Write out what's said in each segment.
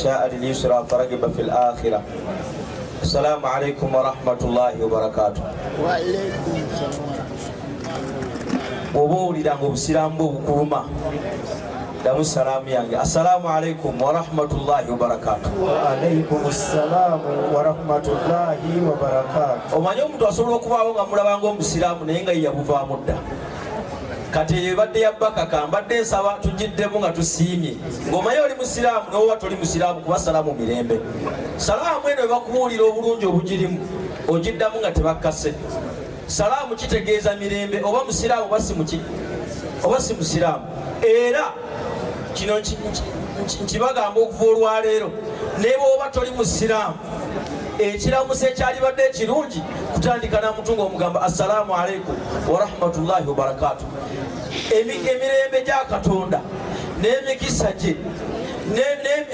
شاء لليسرى فرغب في الآخرة. السلام عليكم ورحمة الله وبركاته. Bw'oba owulira nga obusiraamu bwe bukuluma, ddamu salaamu yange: assalamu alaikum warahmatullahi wabarakatu. Waalaikum ssalamu warahmatullahi wabarakatu. Omanyi omuntu asobola okubaawo nga mulaba nga omusiraamu, naye nga yeyabuvaamu dda. Kati eyo ebadde ya bakaka, mbadde nsaba tugiddemu nga tusiimye, ng'omanyi oli musiraamu nowoba toli musiraamu, kuba salaamu mirembe. Salaamu eno ebakubuulira obulungi obugirimu, ogiddamu nga tebakkase. Salaamu kitegeeza mirembe, oba musiraamu oba si muki, oba si musiraamu. Era kino nkibagamba okuva olwaleero, naye bwoba toli musiraamu, ekiramuso ekyalibadde ekirungi kutandika namuntu ngaomugamba assalaamu aleikum warahmatullahi wabarakatu. Emirembe gya Katonda n'emikisa gye,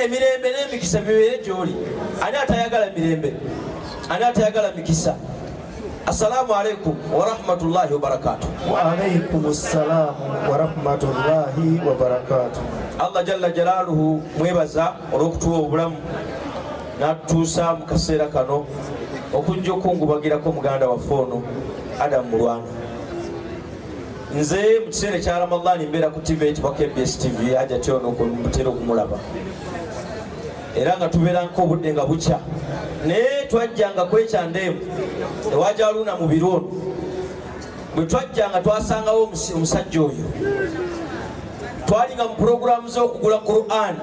emirembe n'emikisa bibeere gyoli. Ani atayagala mirembe? Ani atayagala mikisa? Assalamu alaikum warahmatullahi wabarakatu. Waalaikum ssalamu warahmatullahi wabarakatu. Allah jalla jalaaluhu mwebaza olw'okutuwa obulamu n'atutuusa mu kaseera kano okujja okungubagirako muganda waffe ono Adamu Mulwana. Nze mu kiseera ekya Ramadhani mbeera ku TV eyitibwa KBS TV, Hajati ono mutera okumulaba, era nga tubeera nk'obudde nga bukya, naye twajjanga kwekyandeemu ewajaluna mu biro ono. Bwe twajjanga twasangawo omusajja oyo, twalinga mu puroguramu z'okugula Quran,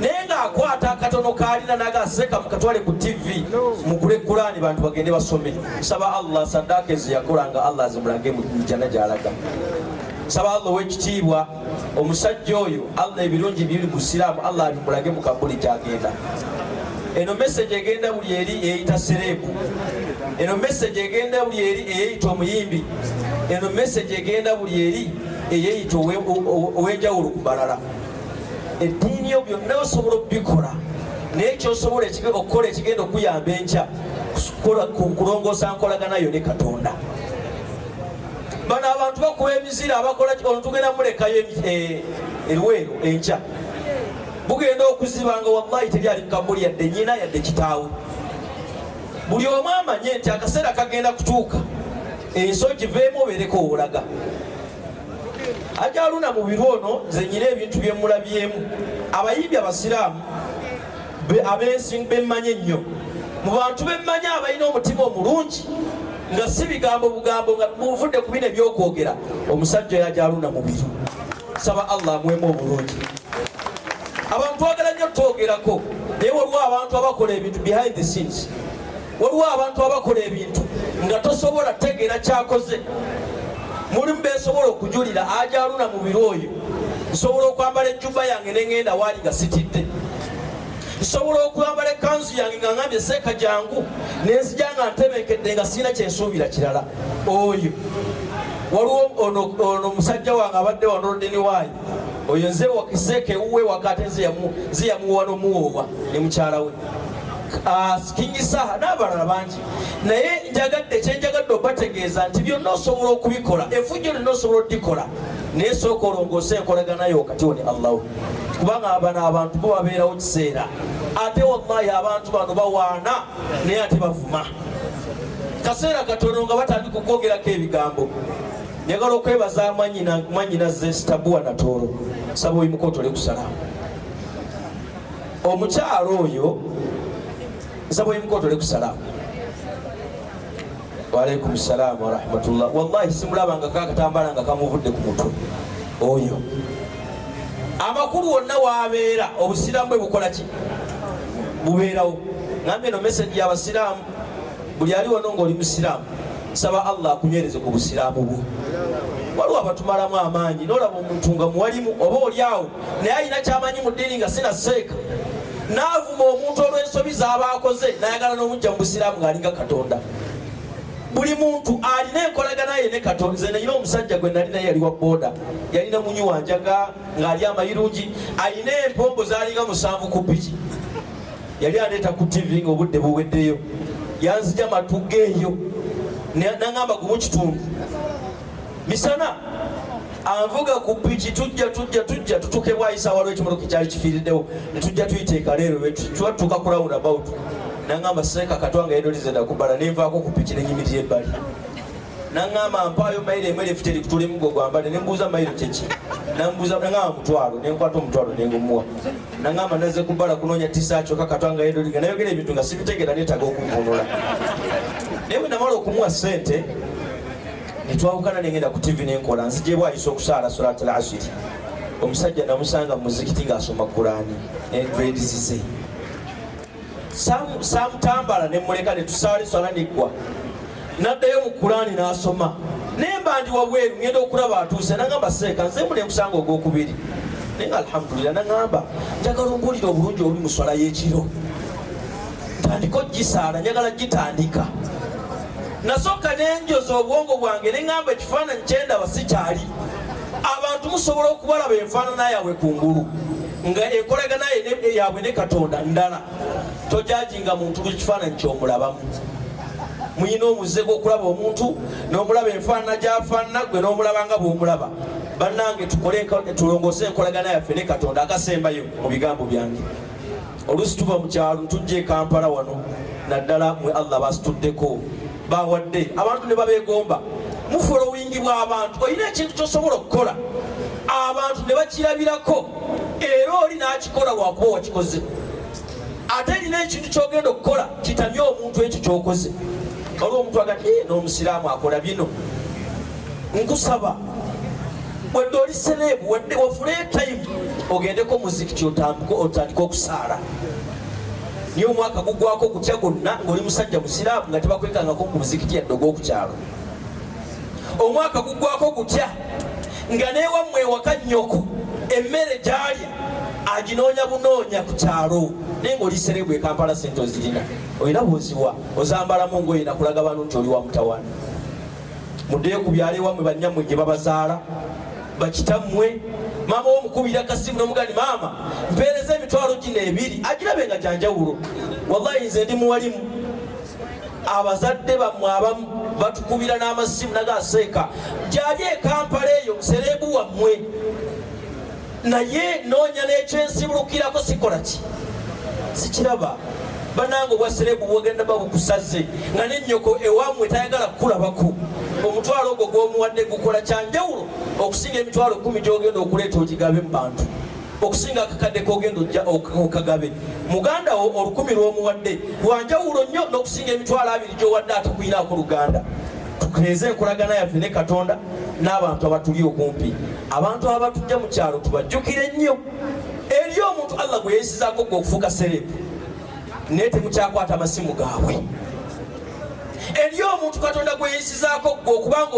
naye ng'akwata akatono kaalina nagaseka mukatwale ku TV mugule Kurani bantu bagende basome. Nsaba Allah saddaaka ezo yakolanga Allah azimulage mu jjana gy'alaga. Nsaba Allah ow'ekitiibwa omusajja oyo, Allah ebirungi biri mu siraamu Allah abimulage mu kabuli gyagenda. Eno message egenda buli eri eyeyita celeb, eno message egenda buli eri eyeyita omuyimbi, eno message egenda buli eri eyeyita ow'enjawulo ku balala. Eddiini yo byonna osobola okubikola, naye kyosobola okukola ekigenda okuyamba enkya kulongoosa nkolagana yo ne Katonda. Bano abantu bakuba emizira, abakola ono tugenda mulekayo eruweero enkya, bugenda okuziba nga wallahi teri ali mukabuli, yadde nyina yadde kitaawe. Buli omu amanye nti akaseera kagenda kutuuka ensi ogiveemu obeereko woolaga. Ajaluna mu biro ono nze nyina ebintu byemulabyemu. Abayimbi abasiraamu abensi bemmanyi ennyo, mu bantu bemmanyi abalina omutima omulungi, nga si bigambo bugambo, nga buvudde ku bino ebyokwogera, omusajja oyo Ajaluna Mubiru, saba Allah amuwemu obulungi. Abantu twagala nnyo twogerako, naye waliwo abantu abakola ebintu behind the scenes, waliwo abantu abakola ebintu nga tosobola tegeera kyakoze. Mulimu besobola okujulira Ajaluna mu biro oyo. Nsobola okwambala ejjubba yange neŋŋenda waali nga sitidde, nsobola okwambala ekanzu yange nga ngambye seeka jangu, nenzija nga ntebenkedde, nga sirina kyensuubira kirala. Oyo waliwo ono omusajja wange abadde wano waayi oyo, nze seeka ewuwe waka, ate nze yamuwa n'omuwoowa ne mukyala we. Ah, King Saha n'abalala bangi. Naye njagadde kyenjagadde obategeeza nti byonna osobola okubikola, efujjo lyonna osobola odikola, naye sooka olongoose enkolagana yo wakati wo ne Allahu, kubanga bano abantu bo babeerawo kiseera. Ate wallahi abantu bano bawaana, naye ate bavuma kaseera katono nga batandika okwogerako ebigambo. Njagala okwebaza mwanyina Zestabuwa Natooro, saba oyimuka otole kusalaamu omukyalo oyo, nsaba oyimuka otole kusalaamu. Waalaikum salaamu warahmatullah. Wallahi simulabanga kakatambala nga kamuvudde ku mutwe oyo. Amakulu wonna wabeera obusiraamu bwe bukola ki bubeerawo. Ngambye eno message y'abasiraamu, buli ali wano ngaoli musiraamu, saba Allah akunywereze ku busiraamu bwo. Waliwo abatumalamu amaanyi, nolaba omuntu nga muwalimu oba oli awo, naye alina kyamanyi mu ddiini nga sina seeka, naavuma omuntu olw'ensobi z'aba akoze, nayagala n'omujja mu busiraamu ng'alinga Katonda. Buli muntu alina enkolagana ye ne Katonda. Nze nalina omusajja gwe nali naye, yali wa booda, yalina munywa njaga ng'ali amayirungi, alina empombo zalinga 7 ku piki. Yali aleeta ku TV nga obudde buweddeyo, yanzija matu geeyo, naŋamba gumu kitundu misana. Anvuga ku piki, tujja tujja tujja, tutuuke Bwayisa, waliwo ekimotoka ekyali kifiiriddewo, netujja tuyita ekaleero, tuba tutuuka ku round about, nangamba, "Seeka, katwanga yedolizenda kubala." Nenvaako ku piki, nenyimirira ebbali, naŋŋamba, "Mpaayo mayiro emu erefuta eri kutula emugo gwambale." Nembuuza, "Mayiro kyeki?" Nambuuza, naŋŋamba, "Mutwalo." Nenkwata omutwalo nengumuwa. Naŋŋamba, "Nazze kubala kunoonya tisa kyokka katwanga yedoliga." Nayogera ebintu nga sibitegeera, neetaaga okuvunula. Naye bwe namala okumuwa sente, netwawukana, nengenda ku TV nenkola. Nzije Bwayisa okusaala solat al asiri, omusajja namusanga mu muzikiti ng'asoma Kurani ne dreads ze. Samutambala, nemuleka netusaala eswala neggwa, naddayo mu Kurani n'asoma. Nemba ndi wabweru, ngenda okulaba atuuse. Nagamba, "Seeka, nzemu nenkusanga ogwokubiri." Naye nga alhamdulillah. Nagamba, "Njagala ombuulire obulungi obuli mu swala y'ekiro, ntandika ogisaala, njagala gitandika." Nasooka nenjoza obwongo bwange, neŋŋamba, ekifaananyi kyendaba sikyali. Abantu musobola okubalaba enfaanana yaabwe kungulu, nga enkolagana yaabwe ne Katonda ndala. Tojajinga muntu ku kifaananyi kyomulabamu. Muyina omuze gw'okulaba omuntu n'omulaba enfaanana gy'afaanana, gwe n'omulaba nga bw'omulaba. Bannange, tukole tulongoose enkolagana yaffe ne Katonda. Akasembayo mu bigambo byange, oluusi tuva mu kyalo tujja e Kampala wano, naddala mwe Allah basituddeko, bawadde abantu ne babeegomba, mufolowingibwa abantu. Olina ekintu kyosobola okukola, abantu ne bakirabirako, era oli n'akikola lwakuba wakikoze. Ate erina ekintu kyogenda okukola kitamye omuntu ekyo kyokoze. Waliwo omuntu aga nti, "N'omusiraamu akola bino." Nkusaba, wadde oli celeb, wadde wafune time, ogendeko muzikiti, otandike okusaala. Niye omwaka gugwako gutya gwonna ng'oli musajja musiraamu nga tebakwekangako ku muzikiti yadde ogw'okukyalo? Omwaka gugwako gutya nga newammwe ewaka nnyoko emmere gyalya aginoonya bunoonya ku kyalo, naye ng'oli celeb e Kampala, sente ozirina, olina bwoziwa, ozambalamu ngoye nakulaga bantu nti oli wa mutawana? Muddeyo ku byalo ewammwe, bannyammwe gye babazaala, bakitammwe. Maama womukubira kasimu nomugani, "Maama, mpeereza emitwalo gino ebiri," agirabe nga gyanjawulo. Wallahi, nze ndi muwalimu. Abazadde bammwe abamu batukubira n'amasimu nagaseeka gyali e Kampala eyo celeb wammwe, naye noonya n'ekyensibulukirako sikola ki, sikiraba. Banange, obwa celeb bwogenda babukusaze nga nennyoko ewammwe tayagala kukulabako. Omutwalo ogwo gw'omuwadde gukola kyanjawulo okusinga emitwalo 10 gyogenda okuleeta ogigabe mu bantu, okusinga akakadde kogenda ojja okagabe muganda wo. 1000 lw'omuwadde lwanjawulo nnyo n'okusinga emitwalo 20 gy'owadde atakuyinaako luganda. Tuteeze enkolagana yaffe ne Katonda n'abantu abatuli okumpi. Abantu abatujja mu kyalo tubajjukire nnyo. Eri omuntu Allah gwe yeesizaako gwe okufuuka celeb, naye temukyakwata amasimu gaabwe. Eri omuntu Katonda gwe yeesizaako gwe okubanga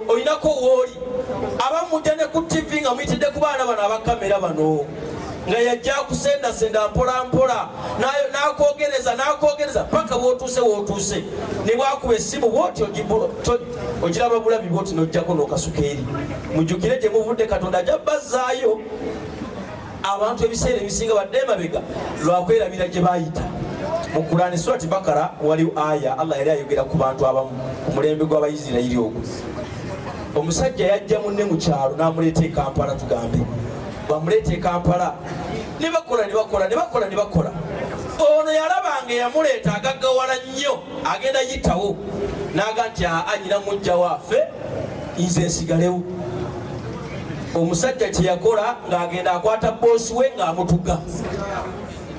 olinako wooli, abamujja ne ku TV nga muyitidde ku baana bano abakamera bano, nga yajja akusendasenda mpola mpola, n'akwogereza n'akwogereza paka bwotuuse wotuuse. Ne bwakuba essimu bwoti ogiraba bulabi bwoti, n'ojjako n'okasuka eri. Mujjukire gye muvudde, Katonda ajja bazzaayo. Abantu ebiseera ebisinga badde emabega lwakwerabira gye bayita. Mu Kurani, Surati Bakara, waliwo aya Allah yali ayogera ku bantu abamu ku mulembe gw'Abaisirayiri. Ogwo omusajja yajja munne mu kyalo n'amuleeta e Kampala. Tugambe bamuleeta e Kampala, ne bakola ne bakola ne bakola ne bakola. Ono yalabanga eyamuleeta agaggawala nnyo, agenda yitawo n'aga nti, "Aa, nyina mujja waffe, nze nsigalewo." Omusajja kyeyakola ng'agenda akwata boss we ng'amutuga,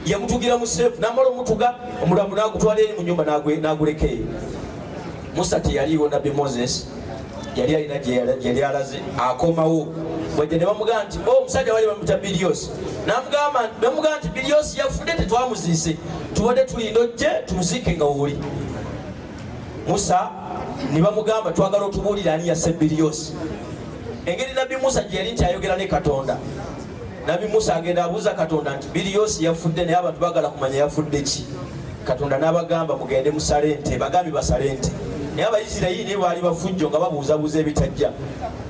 yamutugira mu safe, n'amala omutuga, omulambo n'agutwala eri mu nyumba n'aguleka eyo. Musa teyaliiwo, nabbi Moses yali alina gye yali alaze. Akomawo bwajja ne bamugamba nti, "Oh, omusajja bali bamuta Biliosi." Bamugamba nti, "Biliosi yafudde, tetwamuziise, tubadde tulinda ojje tumuziike nga wooli." Musa ne bamugamba, "Twagala otubuulire ani yasse Biliosi." Engeri nabbi Musa gye yali nti ayogera ne Katonda, nabbi Musa agenda abuuza Katonda nti, "Biliosi yafudde, naye abantu bagala kumanya yafudde ki?" Katonda n'abagamba, "Mugende musale ente." Bagambye basale ente, naye Abaisirayiri naye baali bafujjo nga babuuzabuuza ebitajja,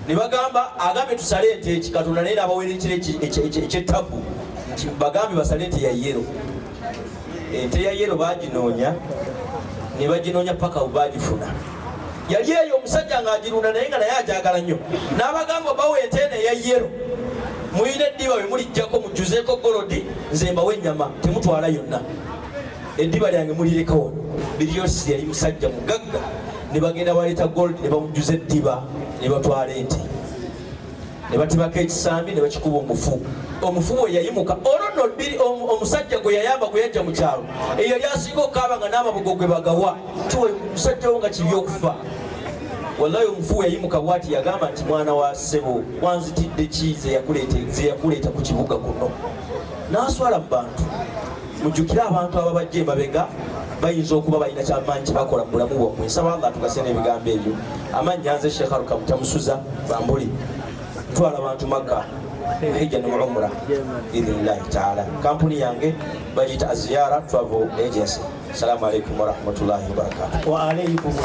ne bagamba, "Agambye tusale ente eki?" Katonda naye n'abaweera ekiro ekyettabu nti, "Bagambye basale ente ya yellow." Ente ya yellow baginoonya ne baginoonya paka bagifuna. Yali eyo omusajja ng'agirunda naye nga naye ajagala nnyo. N'abagamba bawa ente eno eya yero, muyina eddiba bwe mulijjako mujjuzeeko golodi, nze mbawa ennyama, temutwala yonna, eddiba lyange mulireka wano. Biryosi yali musajja mugagga. Ne bagenda baleeta gold ne bamujjuza eddiba ne batwala ente ne batibako ekisambi ne bakikuba omufu. Omufu bwe yayimuka olwo nno omusajja gwe yayamba gwe yajja mu kyalo eyali asinga okukaaba nga n'amabugo gwe bagawa tiwe musajja wo nga kibi okufa. Wallahi omufu we yayimuka bwati yagamba nti mwana wa ssebo wanzitidde ki ze yakuleeta ku kibuga kuno n'aswala mu bantu. Mujjukire abantu ababajja emabega bayinza okuba balina kyamaanyi kyebakola mu bulamu bwammwe. Nsaba Allah atugase n'ebigambo ebyo. Amannya nze Sheikh Aruka Mutamusuza Bambuli, ntwala abantu Makka hijja ne umra biidhnillahi taala. Kampuni yange bagiyita Aziyara Travel Agency. Assalamu alaikum warahmatullahi wabarakatuh. Wa alaikum